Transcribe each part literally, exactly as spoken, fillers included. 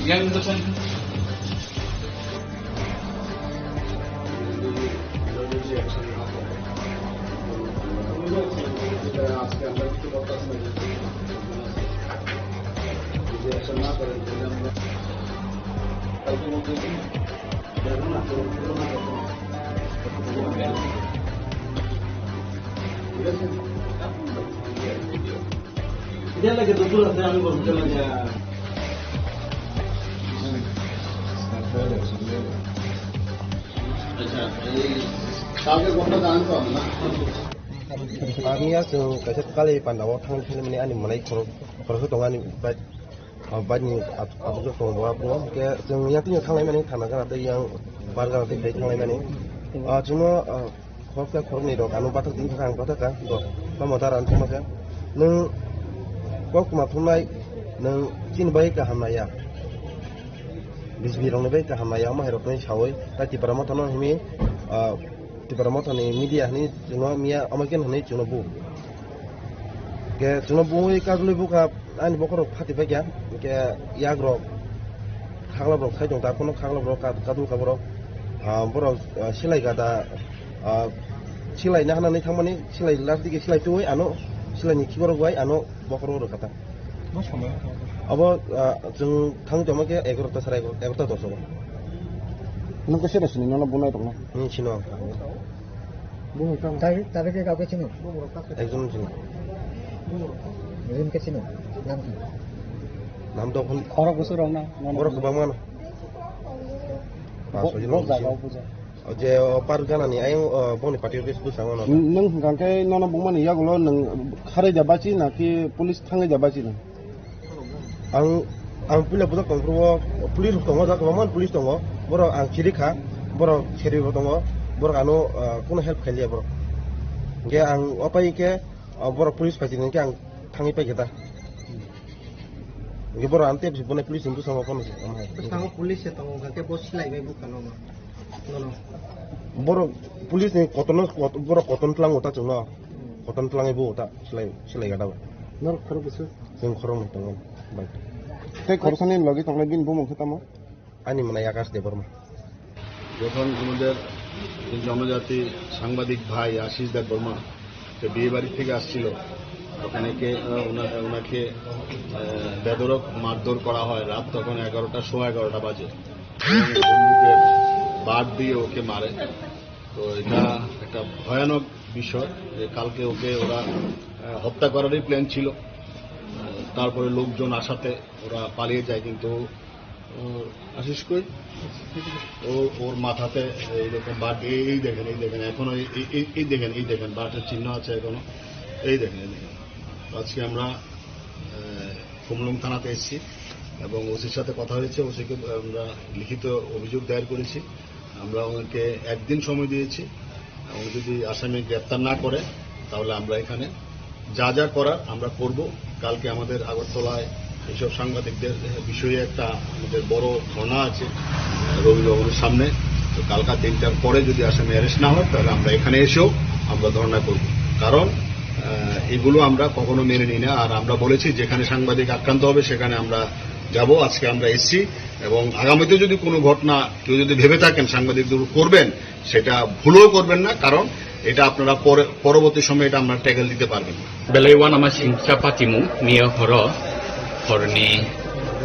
Yang itu kan Ani ya chwng kaisa kali panda o thang thang mani ani mwnai khorok khorok tongo ani bike. O bike ni at-, abujo tongo bo abuno. Hwnkhe chwng yang tini thanglaimani thana gana tei yang bar gana tei phai thanglaimani. Ah, chwngno, ah, khoroksa khoroknwi rok ano bathak tini thang bathak ka. Bo tamo dara ang thangma khe. Nwng kok tuma thumnai nwng chini bai kaham naya. Bijbi rokni bai kaham naya omo hai rokni sawi. Tai Tipra Motha no himi, ah, Tipra Motha ni media hini chwngno miya omo khe hwnwi chwngno bu. Ke chwngno bui kadulwi bukha ani bokhorok phati paikha, ke yagrok khaglap rok sai tong ta, kono khaglap rok kad-, kadul kaborok, ah, borok, ah, silai gada, ah, silai na hanani thangmani, silai last dike silai twi ano, silai ni khiborok bai ano bokhorok rwkha ta. Bo samung. Abo, ah, chwng thang tongma khe egarota, sara egarota, egarota dos o. Nwng khe sero sini nono bunai rokno? Hmm, sino. Tabi, tabi ke kau ke chini? Ekjon chini. Rim ke chini? Nam ki? Nam to khun. Khorok bwswk rok na? Borok kwbangma no. Bo, Paso jino bo jaga o puja. O je o par gana ni ayang, o, boni party office bwskango no. Nwng hwnkha khe nono bumani yagulo nwng kharwi da bachi na ki police thangwi da bachi na? Ang, ang puila bujak tongphuru o police rok tongo, jak kwbangma police tongo, borok ang chiri kha, borok chiri bo tongo, borok ano, ah, kuno help khailiya borok. Hingke ang opai khe, ah, borok police phaising hingke ang thangwi paikhe ta. Hingke borok ang tei bonai police ni bwskango phano se. Bwskango police se tongo, hingke bo silai bai bukha no. No, no. Borok police ni kotorno, kot-, borok kotorno tlango ta chwngno. Kotorno tlangwi bo ta silai, silai gada bai. Norok khorok bwswk? Chwng khoroknwi tongo bai. Tei khoroksa ni logi tongnai bini bumung khe tamo? Ani mwnai Akash Debbarma. যখন আমাদের এই জনজাতি সাংবাদিক ভাই আশিস দেববর্মা, সে বিয়ে বাড়ি থেকে আসছিল, ওখানে কে, আহ, ওনা-, ওনাকে, আহ, বেধড়ক মারধর করা হয়। রাত তখন এগারোটা, সোয়া এগারোটা বাজে। এবং বন্দুকের বাট দিয়ে ওকে মারে। তো এটা একটা ভয়ানক বিষয় যে কালকে ওকে ওরা, আহ, হত্যা করারই প্ল্যান ছিল। আহ, তারপরে লোকজন আসাতে ওরা পালিয়ে যায়, কিন্তু ও, আশিস কই? ও, ওর মাথাতে এইরকম বাট, এই, এই দেখেন, এই দেখেন, এখনো এই, এই, এই, এই দেখেন, এই দেখেন, বাটের চিহ্ন আছে এখনো। এই দেখেন, এই দেখেন। তো আজকে আমরা, আহ, খুমলুং থানাতে এসেছি এবং ওসির সাথে কথা হয়েছে, ওসিকে আমরা লিখিত অভিযোগ দায়ের করেছি। আমরা ওনাকে একদিন সময় দিয়েছি। উনি যদি আসামি গ্রেপ্তার না করে, তাহলে আমরা এখানে যা যা করার আমরা করব। কালকে আমাদের আগরতলায় এইসব সাংবাদিকদের বিষয়ে একটা আমাদের বড় ধর্ণা আছে, আহ, রবি ভবনের সামনে। তো কালকা তিনটার পরে যদি আসামি অ্যারেস্ট না হয়, তাহলে আমরা এখানে এসেও আমরা ধর্ণা করব। কারণ, আহ, এগুলো আমরা কখনো মেনে নিই না। আর আমরা বলেছি, যেখানে সাংবাদিক আক্রান্ত হবে, সেখানে আমরা যাব। আজকে আমরা এসছি এবং আগামীতে যদি কোনো ঘটনা কেউ যদি ভেবে থাকেন সাংবাদিকদের উপর করবেন, সেটা ভুলেও করবেন না, কারণ এটা আপনারা পরে, পরবর্তী সময়ে এটা আপনারা ট্যাকল দিতে পারবেন না। Belai uanama singcha patimung miya horo, horni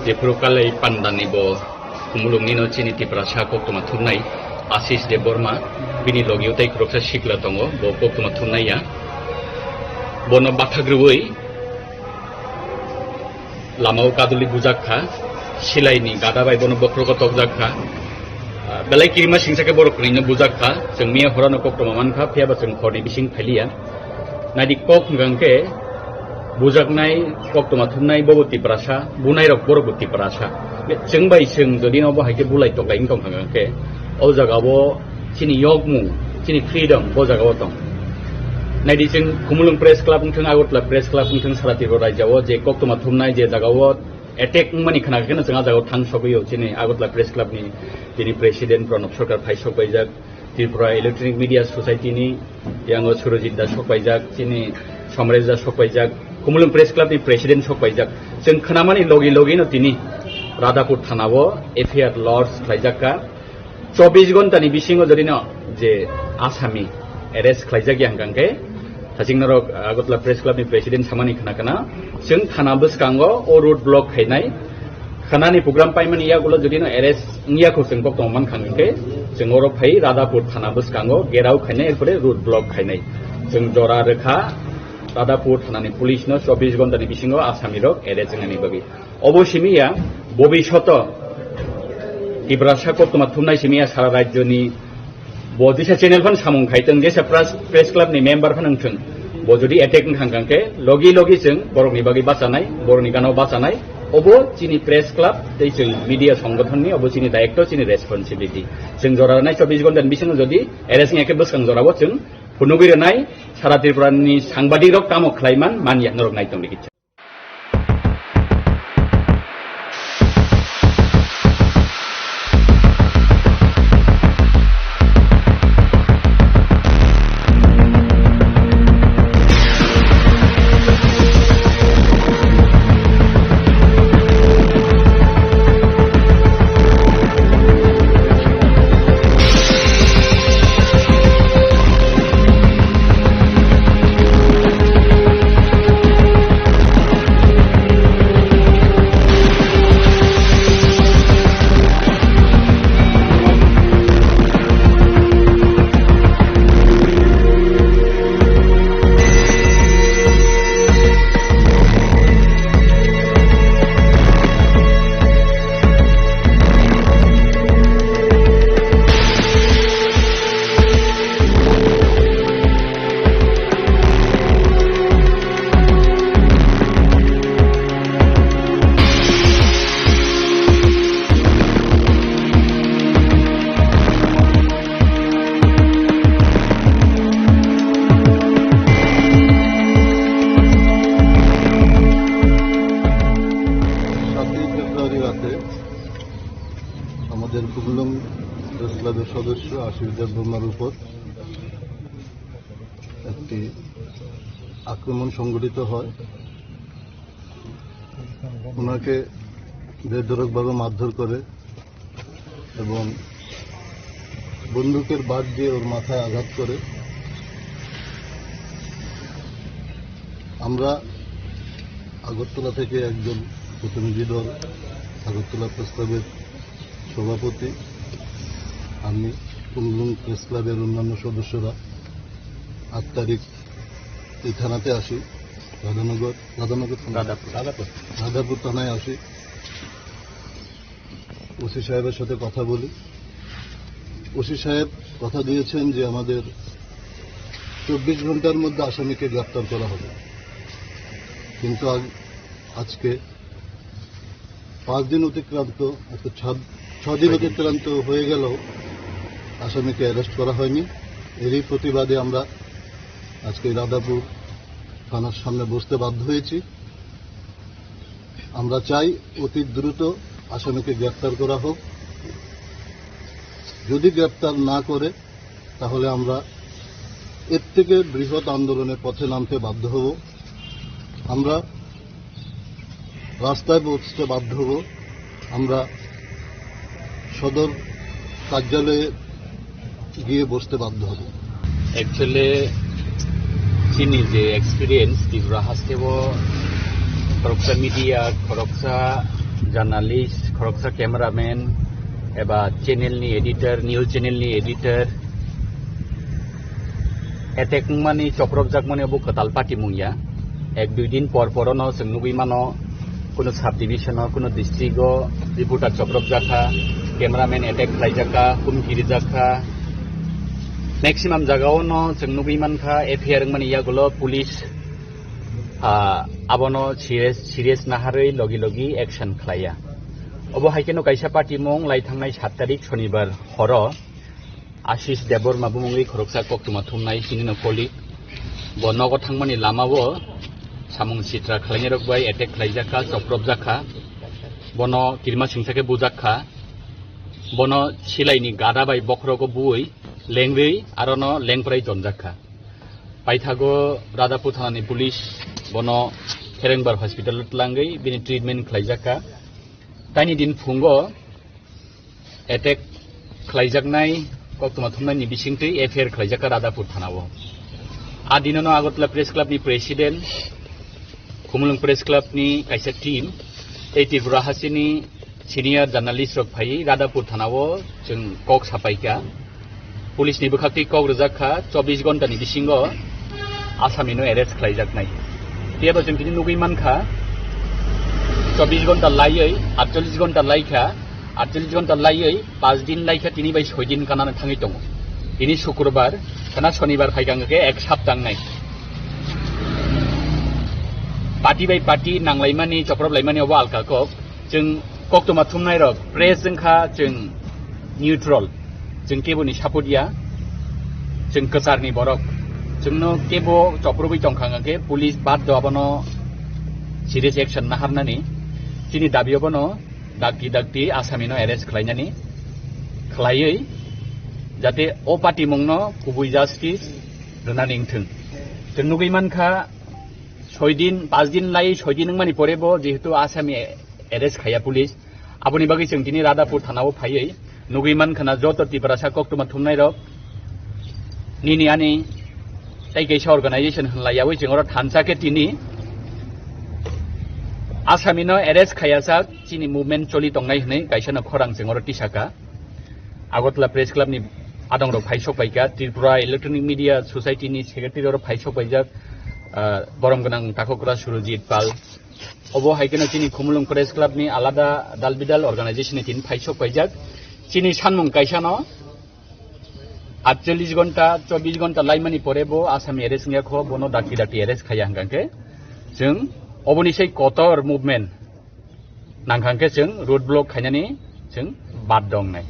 jephuru kalai pandani bo khumulungni no chini Tiprasa koktwma thumnai Ashish Debbarma, bini logio tei khoroksa sikla tongo, bo koktwma thumnai ya. Bono bathak rwui lama o kaduli bujak kha, silai ni gada bai bono bokhrogo tokjak kha. Ah, belai kirima singsa khe borok kwrwino bujak kha, chwng miya horano koktwma man kha, phiya ba chwng horni bising phailiya. Naidi kok hwnkha hwnkhe bujaknai, koktwma thumnai bobo Tiprasa, bunai rok borok bo Tiprasa. Chwng bai chwng jodi no bo hai khe bulai toklai wngkha hwnkha hwnkhe, o jaga o chini yokmung, chini freedom bo jaga o tong. Naidi chwng Khumulwng Press Club wngthwng, Agartala Press Club wngthwng, sara Tripura rajya o je koktwma thumnai je jaga o attack wngmani khna khe no chwng a jaga o thang sogwi o chini Agartala Press Club ni tini president Pranab Sarkar phai sok paijak, Tripura Electronic Media Society ni yango Surojit Das sok paijak, chini Somresh Das sok paijak, Khumulwng Press Club ni president sok paijak. Chwng khnamani logi logi no tini Radhapur thanao F I R lodge khlaijak kha. Chobbish ghonta ni bisingo jodi no je asami arrest khlaijak ya hwnkha khe, thaching norok Agartala Press Club ni president samani khna khna, chwng thana bwskango o road block khainai. Khanani program paimani yagulo jodi no arrest wngya kho chwng kok tongman khang khe, chwng oro phai Radhapur thana bwskango gerao khainai, erpore road block khainai. Chwng jora rwkha Radhapur thanani police no chobbish ghonta ni bisingo asami rok arrest wngnani bagwi. Obo simi ya, bobishoto Tiprasa koktwma thumnai simi ya sara rajyoni bo jesa channel phan samung khai tong, jesa press, press club ni member phan wngthung. Bo jodi attack wngkha hwnkha khe, logi logi chwng borokni bagwi bachanai, borokni gana bachanai. Obo chini press club tei chwng media songothon ni, obo chini daitto, chini responsibility. Chwng jora nai chobbish ghonta ni bisingo jodi arrest wngya khe bwskang jorao chwng phunugwi rwnai, sara Tripura ni sangbadik rok tamo khlaiman manya norok nai tongdi kicha. সাতই ফেব্রুয়ারি রাতে আমাদের কুমলুং প্রেস ক্লাবের সদস্য আশিস দেববর্মার উপর একটি আক্রমণ সংঘটিত হয়। ওনাকে বেধড়কভাবে মারধর করে এবং বন্দুকের বাট দিয়ে ওর মাথায় আঘাত করে। আমরা আগরতলা থেকে একজন প্রতিনিধি দল, আগরতলা প্রেস ক্লাবের সভাপতি, আমি, কুমলুং প্রেস ক্লাবের অন্যান্য সদস্যরা আট তারিখ এই থানাতে আসি, রাধানগর, রাধানগর থানা? রাধাপুর। রাধাপুর। রাধাপুর থানায় আসি। ওসি সাহেবের সাথে কথা বলি। ওসি সাহেব কথা দিয়েছেন যে আমাদের চব্বিশ ঘন্টার মধ্যে আসামিকে গ্রেপ্তার করা হবে, কিন্তু আজ-, আজকে পাঁচ দিন অতিক্রান্ত, অর্থাৎ সাত, ছয় দিন ছয় দিন। অতিক্রান্ত হয়ে গেলেও আসামিকে অ্যারেস্ট করা হয়নি। এরই প্রতিবাদে আমরা আজকে রাধাপুর থানার সামনে বসতে বাধ্য হয়েছি। আমরা চাই অতি দ্রুত আসামিকে গ্রেপ্তার করা হোক। যদি গ্রেপ্তার না করে, তাহলে আমরা এর থেকে বৃহৎ আন্দোলনের পথে নামতে বাধ্য হব। আমরা রাস্তায় বসতে বাধ্য হব। আমরা সদর কার্যালয়ে গিয়ে বসতে বাধ্য হব। Actually, chini je experience, Tripura hasteo khoroksa media, khoroksa journalist, khoroksa cameraman, eba channel ni editor, news channel ni editor, attack wngmani, chopropjakmani obo kwtal patimung ya. Ek dui din por porono chwng nugwi mano, kuno sub division o, kuno district o reporter chopropjak kha, cameraman attack khlaijak kha, humki rijak kha. Maximum jagao no chwng nugwi mankha, F I R wngmani yagulo police, ah, abono serious, serious naharwi logi logi action khlaiya. Obo hai kheno kaisa patimung lai thangnai sat tarik Shonibar horo Ashish Debbarma bumungwi khoroksa koktwma thumnai chini no colleague. Bo nogo thangmani lamao samung sitra khlainairok bai attack khlaijak kha, chopropjak kha. Bono kirima singsa khe bujak kha. Bono silaini gada bai bokhorogo buwi lengwi arono lengprai tonjak kha. Paithago Radhapur thanani police bono Kherengbar hospital o twlangwi bini treatment khlaijak kha. Taini din phungo attack khlaijaknai koktwma thumnaini bisingtwi F I R khlaijakha Radhapur thanao. A dinono Agartala Press Club ni president, Khumulwng Press Club ni kaisa team, ei Tripura hasteni senior journalist rok phaiwi Radhapur thanao chwng kok sapaikha. Police ni bwkhaktwi kok rwjak kha, chobbish ghonta ni bisingo asami no arrest khlaijaknai. Phiya bo chwng tini nugwi mankha, chobbish ghonta laiwi, aatchollish ghonta laikha, aatchollish ghonta laiwi, panch din laikha, tini bai soi din kanano thangwi tongo. Tini Sukrobar, khana Shonibar phaikha, hwnkhe ek sapta wngnai. Party bai party nanglaimani, choprob laimani obo alka kok. Chwng koktwma thumnai rok press wngkha, chwng neutral, chwng kebo ni support ya, chwng kwchar ni borok, chwngno kebo choprobwi tongkha hwnkhe police baddo abono serious action naharnani. Chini dabi obono dakti dakti asami no arrest khlainani, khlaiwi jate o party mungno kubui justice rwnani wngthwng. Chwng nugwi mankha, soi din, panch din lai soi din wngmani pore bo jehetu asami arrest khaiya police, aboni bagwi chwng tini Radhapur thanao phaiwi nugwi mankha na joto Tiprasa koktwma thumnai rok nini ani tei kaisa organization hwnlaiyawi chwng oro thansa khe tini asami no arrest khaiyajak chini movement choli tongnai hwnwi kaisa no khorang chwng oro tisaka. Agartala Press Club ni adong rok phai sok paikha, Tripura Electronic Media Society ni secretary oro phai sok paijak, ah, borom gwnang takhukra Surojit Pal. Obo hai kheno chini Khumulwng Press Club ni alada dal bidal organization ni tini phai sok paijak. Chini sanmung kaisa no aatchollish ghonta, chobbish ghonta laimani pore bo asami arrest wngya kho, bono dakti dakti arrest khaiya hwnkha khe chwng oboni sai kotor movement nangkha hwnkhe chwng road block khainani chwng bad dongnai.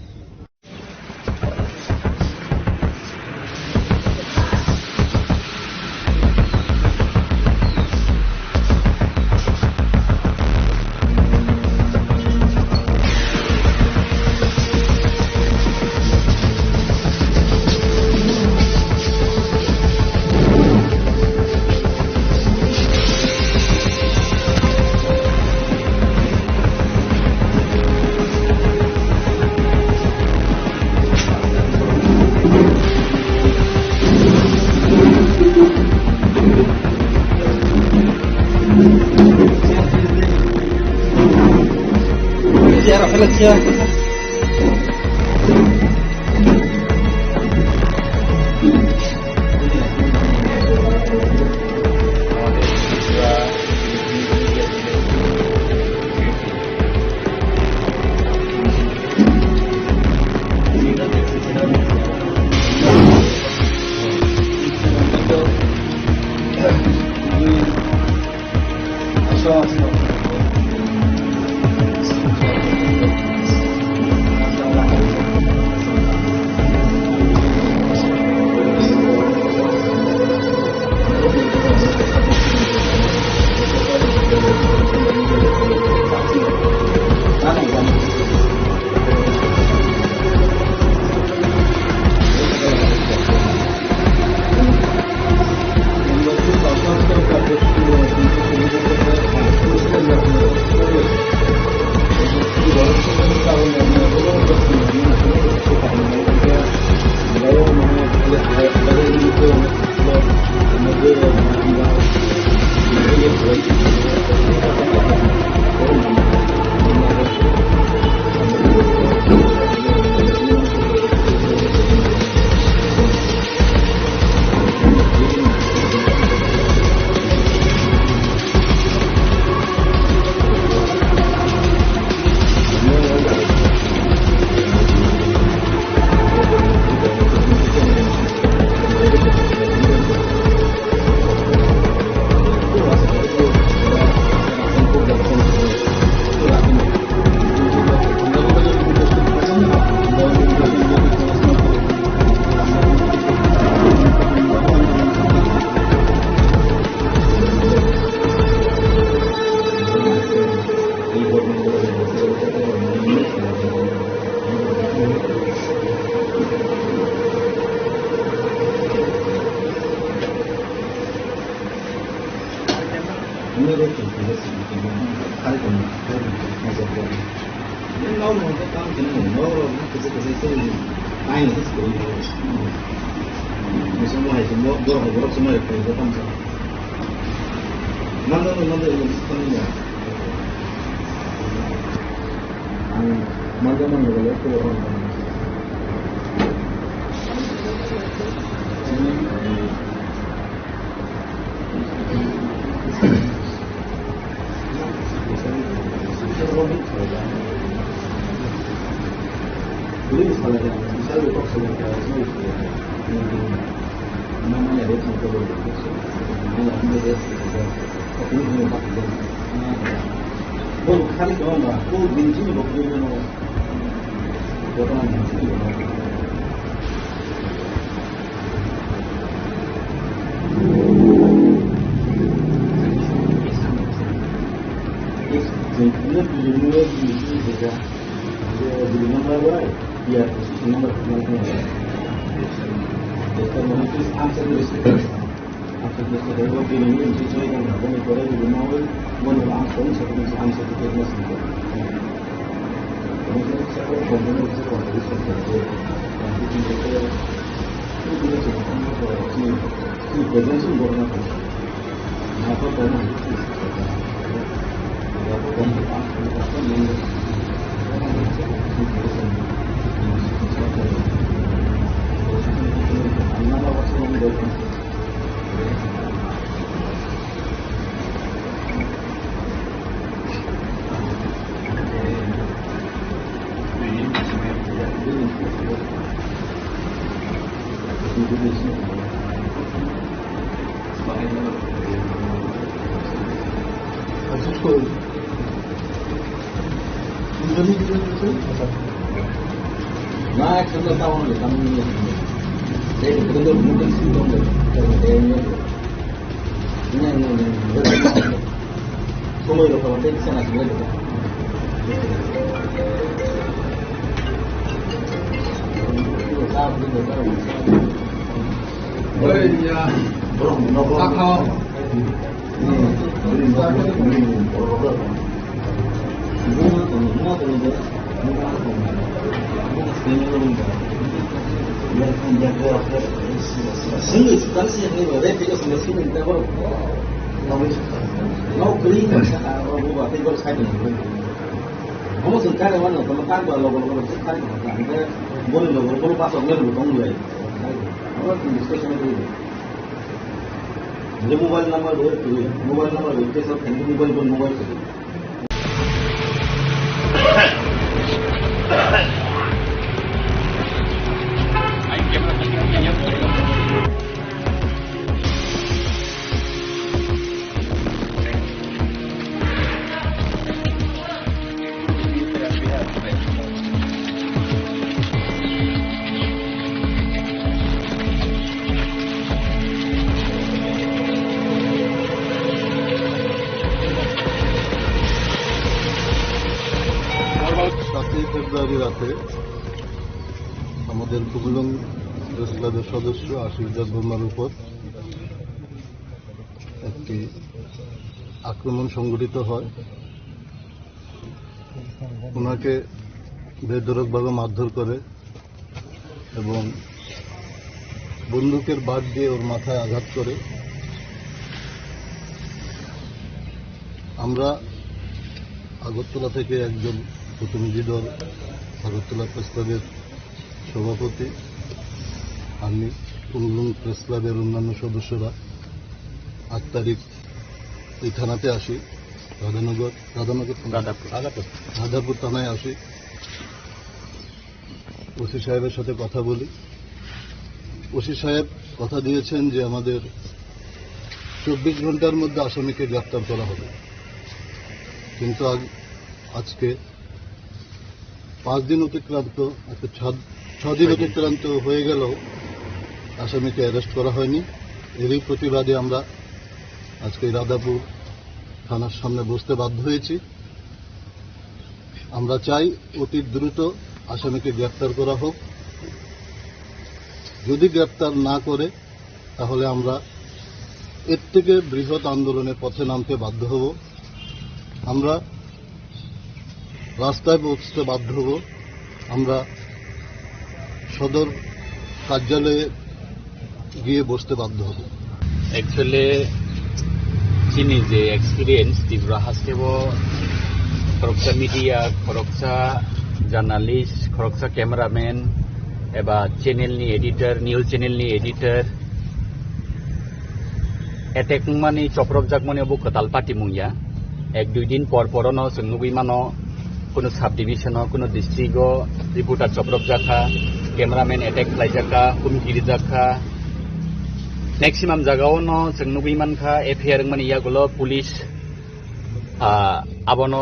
Mobile number, mobile, mobile. সাতই ফেব্রুয়ারি রাতে আমাদের খুমলুং প্রেস ক্লাবের সদস্য আশিস দেববর্মার উপর একটি আক্রমণ সংঘটিত হয়। ওনাকে বেধড়কভাবে মারধর করে এবং বন্দুকের বাট দিয়ে ওর মাথায় আঘাত করে। আমরা আগরতলা থেকে একজন প্রতিনিধি দল, আগরতলা প্রেস ক্লাবের সভাপতি, আমি, খুমলুং প্রেস ক্লাবের অন্যান্য সদস্যরা আট তারিখ এই থানাতে আসি, রাধানগর, রাধানগর থানা? রাধাপুর। রাধাপুর। রাধাপুর থানায় আসি, ওসি সাহেবের সাথে কথা বলি। ওসি সাহেব কথা দিয়েছেন যে আমাদের চব্বিশ ঘন্টার মধ্যে আসামিকে গ্রেপ্তার করা হবে, কিন্তু আজ-, আজকে পাঁচ দিন অতিক্রান্ত, আজকে ছ-, ছ দিন ছয় দিন। অতিক্রান্ত হয়ে গেল, আসামিকে অ্যারেস্ট করা হয়নি। এরই প্রতিবাদে আমরা আজকে রাধাপুর থানার সামনে বসতে বাধ্য হয়েছি। আমরা চাই অতি দ্রুত আসামিকে গ্রেপ্তার করা হোক। যদি গ্রেপ্তার না করে, তাহলে আমরা এর থেকে বৃহৎ আন্দোলনের পথে নামতে বাধ্য হব। আমরা রাস্তায় বসতে বাধ্য হব। আমরা সদর কার্যালয়ে গিয়ে বসতে বাধ্য হব। Actually, chini je experience, Tripura hasteo khoroksa media, khoroksa journalist, khoroksa cameraman, eba channel ni editor, news channel ni editor, attack wngmani, chopropjakmani obo kwtal patimung ya. Ek dui din por porono chwng nugwi mano, kuno sub division o, kuno district o reporter chopropjak kha, cameraman attack khlaijak kha, humki rijak kha. Maximum jaga o no chwng nugwi mankha F I R wngmani yagulo police, ah, abono